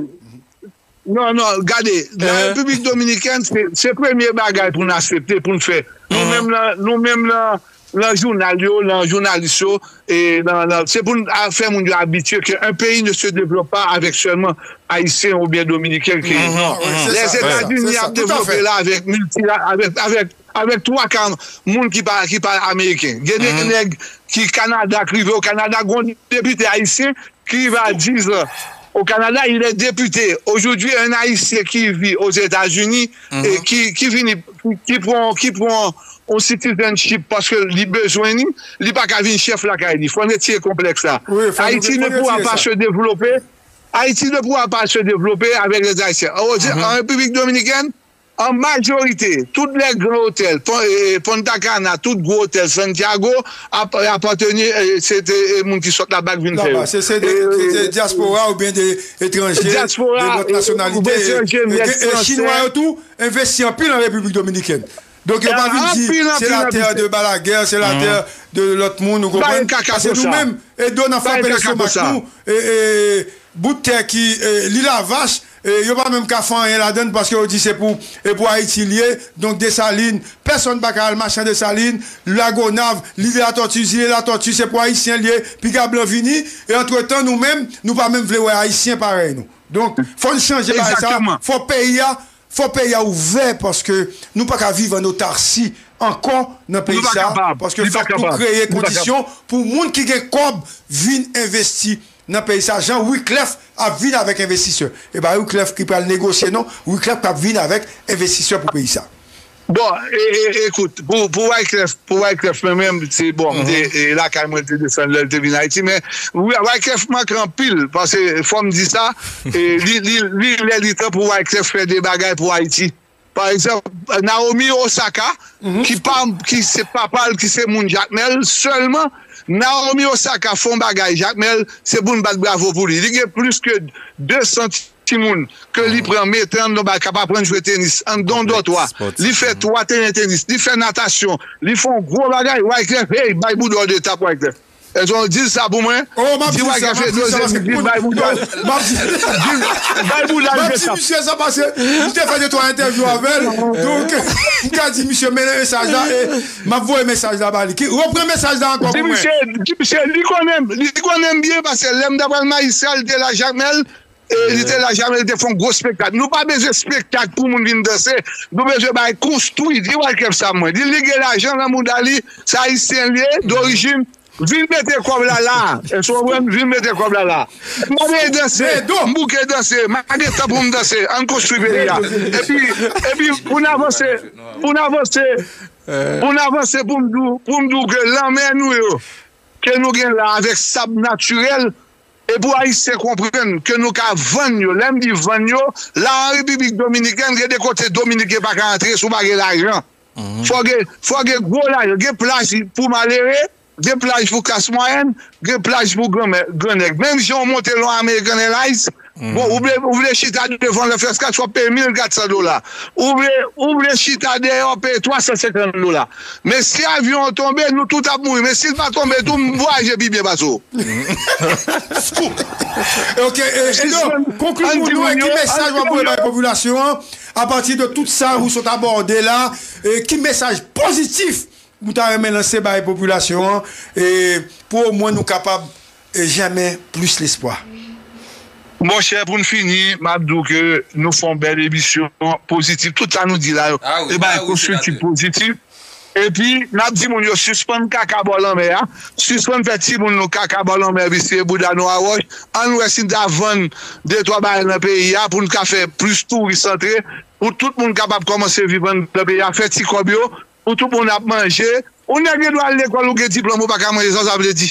Non, non, gade, nan Repiblik Dominikèn, se, se premye bagay pou n aksepte, pou n fè. Nou menm nan, nou menm nan, nan jounal yo, nan jounalis yo, e nan, nan, se pou n a, fè moun yo abitye ke un pays ne se développe pas avec seulement Ayisyen oubyen Dominiken ki. Lèzetazini ap devlope la avèk milti, avèk, avèk, avèk twa ka moun ki pa, ki pa ameriken. Gen de nèg ki Kanada, k rive o Kanada, gon depite ayisyen ki rive a diz an o Kanada, il est député. Aujourd'hui, un Haïtien qui vit aux États-Unis e ki, ki vini, ki pran, ki pran yon citizenship paske li bezwen li, li pa ka vin chèf lakay li. Fò n retire konplèks la. Ayiti ne pourra pas se développer. Ayiti ne pourra pas se développer avec les Haïtiens. An Repiblik Dominikèn, an majorite, tout lè gran otèl, Pon-, e, e, Punta Cana, tout gwo otèl Santiago ap, apateni, e, se te, e, moun ki sòt laba k vin fè yo. Laba, se, se de, se de dyaspora oubyen de etranje, de lòt nasyonalite. E, e, e chinwa yo tou envesti anpil an Repiblik Dominikèn. Donk, yo pa vin di, se la tè de Balaguer, se la tè de lòt moun, ou konprann? Paske nou menm, e dlo n ap frape lestomak nou, e, e, bout tè ki, e, Lilavach, e, yo pa menm ka fè anyen ladann paske yo di se pou, e pou Ayiti l ye. Donk, Desalin, pèsonn pa ka al mache an Desalin, Lagonav, Lil Latòti, Zile Latòti, se pou Ayisyen l ye. Piga blan vini, e antretan, nou menm, nou pa menm vle wè Ayisyen parèy nou. Donk, fò n chanje bagay sa, fò peyi a, fò peyi a ouvè, paske nou pa ka viv an otarsi ankò nan peyi sa, paske fòk nou kreye kondisyon pou moun ki gen kòb vin envesti nan peyi sa, jan Wiclef ap vin avèk envestisè. E pa Wiclef ki pral negosye, non, Wiclef k ap vin avèk envestisè pou peyi sa. Bon, e, e, ekout, pou, pou Wyclef, pou Wyclef, mwen menm, se bon, m te, e, lakay mwen, te desann lè l te vin Ayiti, men Wy-, Wyclef manke anpil, paske fò m di sa, e, li, li, li lè li tan pou Wyclef fè de bagay pou Ayiti. Pa egzanp, Naomi Osaka, ki pa, ki se papa l, ki se moun Jakmèl, sèlman Naomi Osaka fè yon bagay Jakmèl, se pou n bat bravo pou li. Li gen plis ke de san timoun ke li pran mete anndan bagay k ap aprann jwe tenis anndan yon dòtwa. Li fè twa teren tenis, li fè natasyon, li fè yon gwo bagay. Wyclef, hey, bay bouda w de tap, Wyclef. Èske w di l sa pou mwen? Oh, m ap di l sa, m ap di l sa, paske pou, m ap di, bay bouda l, bay bouda l, m ap di misye sa, paske m te fè de twa entèvyou avè l. Donk, m ka di misye, men mesaj la, e m ap voye mesaj la ba li. Ki, repran mesaj la ankò pou mwen. Di misye, di misye, li konnen m, li konnen m byen, paske lè m t ap al Majistra, li te la Jakmèl, e li te la Jakmèl, li te fè yon gwo spektak. Nou pa bezwen spektak pou moun vin danse. Nou bezwen bay konstwi. Di Wyclef sa mwen. Di li gen lajan nan mouda li, se ayisyen li ye, dorijin. Vin mete kòb la la. Èske w konprann? Vin mete kòb la la. M pa vle danse. M bouke danse. M pa gen tan pou m danse. Ann konstwi peyi a. Epi, epi pou n avanse, pou n avanse, pou n avanse, pou m di w, pou m di w ke lanmè nou yo, ke nou gen la avèk sab natirèl, e pou Ayisyen konprann ke nou ka vann yo. Lè m di vann yo, la an Repiblik Dominikèn, gen de kote Dominiken pa ka antre si w pa gen lajan. Fò gen, fò gen gwo lajan. Gen plaj pou malere, gen plaj pou klas mwayèn, gen plaj pou granmè-, gran nèg. Menm jan w monte lon American Airlines, bon, ou vle, ou vle chita devan Lafrans Cash, w ap peye mil katsan dola. Ou vle, ou vle chita dèyè, w ap peye twa san senkant dola. Men si avyon an tonbe, nou tout ap mouri. Men si l pa tonbe tou, m vwayaje pi byen pase w. Scoop. Ok, e, Edo, konkli pou nou, e ki mesaj w ap voye bay popilasyon an, apati de tout sa ou sot abòde la, e ki mesaj pozitif ou ta renmen lanse bay popilasyon an, e pou omwen nou kapab, e, jèmen plis lespwa? Monchè, pou n fini, m ap di w ke nou fè yon bèl emisyon pozitif. Tout sa nou di la yo, e bagay konstriktif, pozitif. Epi, n ap di moun yo sispann kaka bò lanmè a, sispann fè timoun nou kaka bò lanmè, epi siye bouda nou a wòch. Ann wè si n ta vann de twa bagay nan peyi a pou n ka fè plis touris antre, pou tout moun kapab kòmanse viv anndan peyi a, fè ti kòb yo, pou tout moun ap manje. Ou nèg gen dwa al lekòl, ou gen diplòm, ou pa ka manje, sa sa vle di?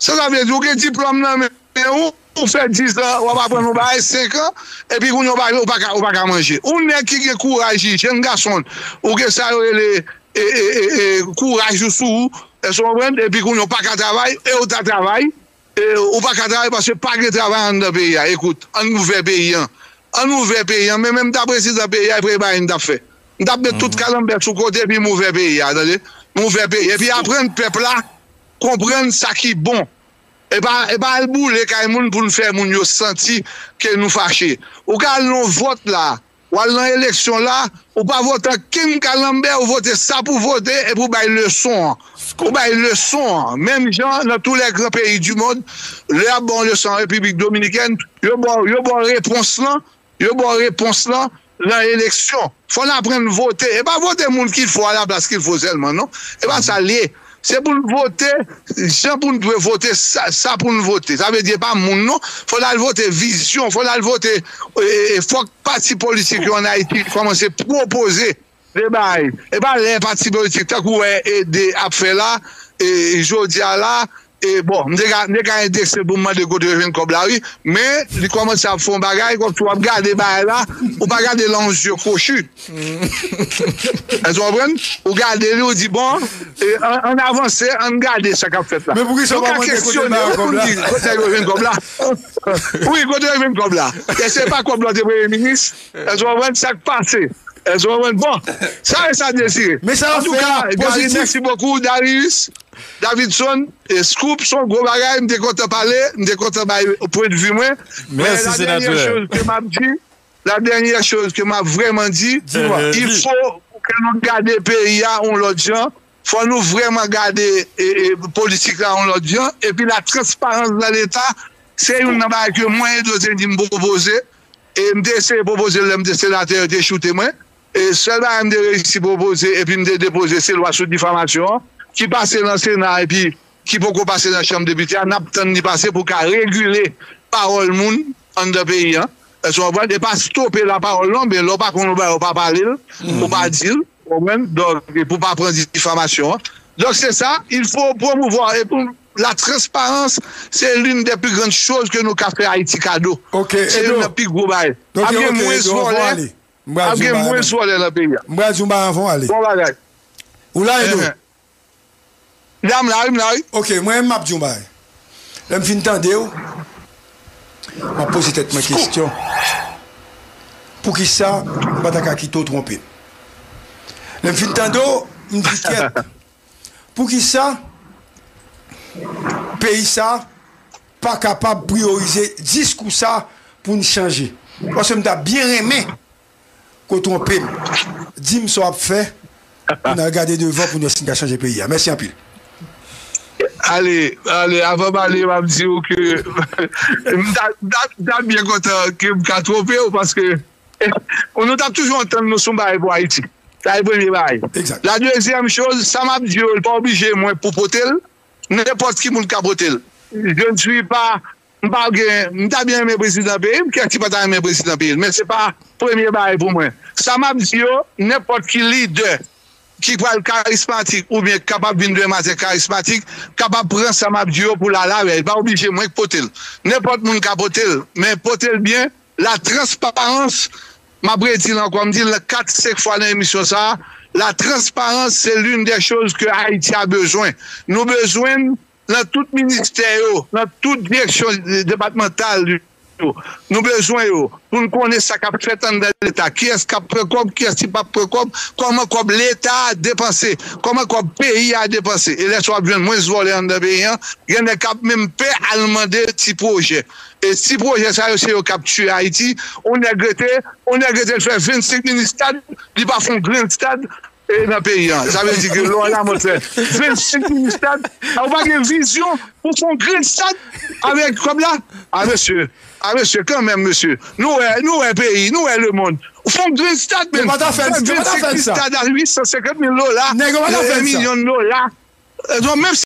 Sa sa vle di, ou gen diplòm nan men ou, ou fè diz an, w ap aprann yon bagay, senk an, epi kounye a ou pa, ou pa ka, ou pa ka manje. Ou nèg ki gen kouraj, jenn gason, ou gen sa yo rele, e, e, e, e, kouraj ou sou ou, èske w konprann? Epi kounye a ou pa ka travay, e ou ta travay, e ou pa ka travay paske pa gen travay anndan peyi a. Ekout, ann ouvè peyi an. Ann ouvè peyi an. Men menm ta prezidan peyi a, e premye bagay m t ap fè. M t ap met tout kalanbè sou kote, epi m ouvè peyi a, tande? M ouvè peyi. Epi aprann pèp la konprann sa ki bon. E pa, e pa al boule kay moun pou n fè moun yo santi ke nou fache. Ou ka al nan vòt la, w al nan eleksyon la, ou pa vote ankenn kalanbè, ou vote sa pou vote, epi ou bay leson an. Ou bay leson an. Menm jan, dans tous les grands pays du monde, lè y ap ba w leson an Repiblik Dominikèn, yo ba w, yo ba w repons lan, yo ba w repons lan nan eleksyon. Fò n aprann vote. E pa vote moun ki fò alaplas ki fo sèlman, non. E pa sa l ye. Se pou n vote jan pou n dwe vote, sa, sa pou n vote. Sa vle di, e pa moun, non. Fò n al vote vizyon, fò n al vote, e, e, fòk pati politik yo ann Ayiti kòmanse pwopoze de bagay. E pa lè pati politik, tankou w wè Ede ap fè la, e, jodi a la, e, bon, m te ka, m te ka endekse pou m mande kote yo jwenn kòb la, wi. Men, li kòmanse ap fè yon bagay, kòmsi w ap gade bagay la, ou pa gade l an yon zye kwochi. Èske w konprann? Ou gade li, ou di, bon, e, ann, ann avanse, ann gade sa k ap fèt la. Men poukisa w pa mande kote yo jwenn kòb la? Kote yo jwenn kòb la? Wi, kote yo jwenn kòb la? Èske se pa kòb la te premye minis? Èske w konprann sa k pase? Èske w konprann? Bon, sa e sa Désiré. Antouka, Gary, mèsi bokou, Darius, Davidson, e Scoop, se yon gwo bagay, m te kontan pale, m te kontan bay pwendvi mwen. Men la dènyè choz ke m ap di, la dènyè choz ke m ap vrèman di, il faut ke nou gade peyi a yon lòt jan, fò nou vrèman gade, e, e, politik la yon lòt jan, epi la transparans nan Leta, se youn nan bagay ke mwen, Edo Zenny, m pwopoze, e m te eseye pwopoze l lè m te senatè, yo te choute mwen. E sèl bagay m te reyisi pwopoze, epi m te depoze, se lwa sou difamasyon an, ki pase nan Sena, epi ki poko pase nan Chanm Depite a, n ap tann li pase pou ka regile pawòl moun anndan peyi a. Èske w konprann? E pa stope lapawòl, non, men lè w pa konn yon bagay, ou pa pale l, ou pa di l, w konprann? Donk, e pou pa pran difamasyon an. Donk, se sa, il faut promouvoir, e pou la transparence, c'est l'une des plus grandes choses que nou ka fè Ayiti kado. Se youn nan pi gwo bagay. Ap gen mwens vòlè, ap gen mwens vòlè nan peyi a. M pral di yon bagay avan w ale. Bon bagay. Ou la, Edo? Dam la, wi, m la, wi. Ok, mwen menm m ap di yon bagay. Lè m fin tande w, m ap poze tèt mwen kesyon. Poukisa m pa ta ka kite w twonpe m? Lè m fin tande w, m di kèt. Poukisa peyi sa pa kapab priyorize diskou sa pou n chanje. Paske m ta byen renmen ke w twonpe m. Di m sa w ap fè pou n al gade devan pou n wè si n ka chanje peyi a. Mèsi anpil. Ale, ale, avan m ale, m ap di w ke m ta, m ta, m ta byen kontan ke m ka twonpe w, paske nou t ap toujou antann nou sou yon bagay pou Ayiti. Sa se premye bagay. Exact. La dezyèm choz, sa m ap di yo, li pa oblije mwen pou pote l. Nenpòt ki moun ka pote l. Je ne suis pas, m pa gen, m ta byen renmen prezidan peyi m, kiyès ki pa ta renmen prezidan peyi l. Men se pa premye bagay pou mwen. Sa m ap di yo, nenpòt ki lidè ki pral karismatik oubyen kapab vin demen maten karismatik, kapab pran sa m ap di yo pou l al avè l. Pa oblije mwen k pote l. Nenpòt moun ka pote l, men pote l byen. La transparans, m ap redi l ankò, m di l kat, senk fwa nan emisyon sa a, la transparans, c'est l'une des choses que Haïti a besoin. Nou bezwen l nan tout ministè yo, nan tout direksyon depatmantal yo. Nou bezwen yo pou n konnen sa k ap fèt anndan Leta. Kiyès k ap pran kòb, kiyès ki p ap pran kòb, kòman kòb Leta a depanse, kòman kòb peyi a depanse. E lè sa w ap jwenn mwens vòlè anndan peyi an, gen nèg k ap menm pè al mande ti pwojè. E ti pwojè sa yo, se yo k ap tiye Ayiti. On nèg rete, on nèg rete l fè vennsenk mini stad, li pa fè yon grenn stad e nan peyi an. Sa vle di ke lè w al la mòd fè vennsenk mini stad, ou pa gen vizyon pou fè yon grenn stad avèk kòb la. A mesye, a mesye, kanmenm mesye, nou wè, nou wè peyi, nou wè lemonn. Ou fè yon grenn stad menm. Yo pa ta fè l, yo pa ta fè l sa. Vennsenk mini stad a uit san senkant mil dola, Nèg yo pa ta fè l sa. Milyon dola. Donk, menm